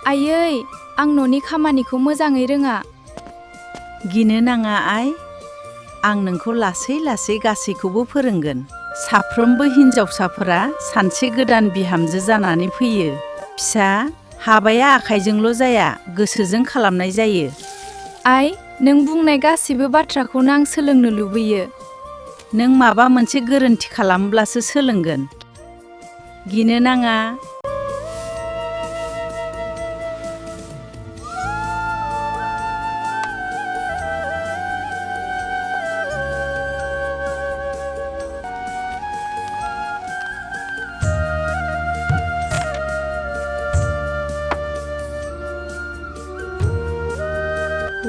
आयै, आं न'नि खामानिखौ मोजाङै रोङा। गिनो नाङा आइ, आं नोंखौ लासै लासै गासैखौबो फोरोंगोन। साफ्रोमबो हिन्जावसाफोरा सानसे गोदान बिहामजो जानानै फैयो। फिसा, हाबाया आखाइजोंल' जाया, गोसोजों खालामनाय जायो। आइ, नों बुंनाय गासिबो बाथ्राखौनो आं सोलोंनो लुबैयो। नों माबा मोनसे गोरोन्थि खालामब्लासो सोलोंगोन। गिनो नाङा।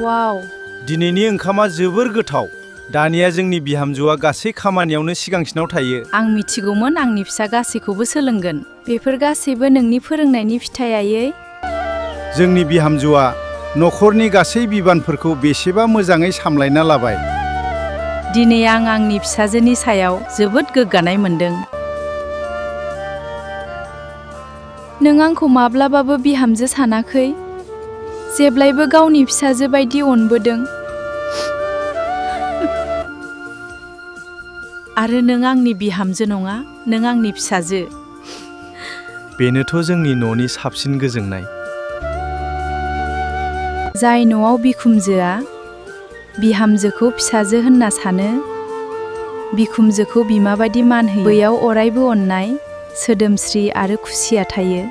वाव! दिनैनि ओंखामा जोबोर गोथाव। दानिया जोंनि बिहामजोआ गासै खामानियावनो सिगांसिनाव थायो। आं मिथिगौमोन आंनि फिसा गासैखौबो सोलोंगोन। बेफोर गासैबो नोंनि फोरोंनायनि फिथाइ आयै। जोंनि बिहामजोआ न'खरनि गासै बिबानफोरखौ बेसेबा मोजाङै सामलायना लाबाय। दिनै आं आंनि फिसाजोनि सायाव जोबोद गोग्गानाय मोनदों। नों आंखौ माब्लाबाबो बिहामजो सानाखै, जेब्लायबो गावनि फिसाजो बायदि अनबोदों। आरो नों आंनि बिहामजो नङा, नों आंनि फिसाजो। बेनोथ' जोंनि न'नि साबसिन गोजोननाय। जाय न'आव बिखुमजोआ बिहामजोखौ फिसाजो होनना सानो, बिखुमजोखौ बिमा बायदि मान होयो, बैयाव अरायबो अननाय, सोदोमस्रि आरो खुसिया थायो।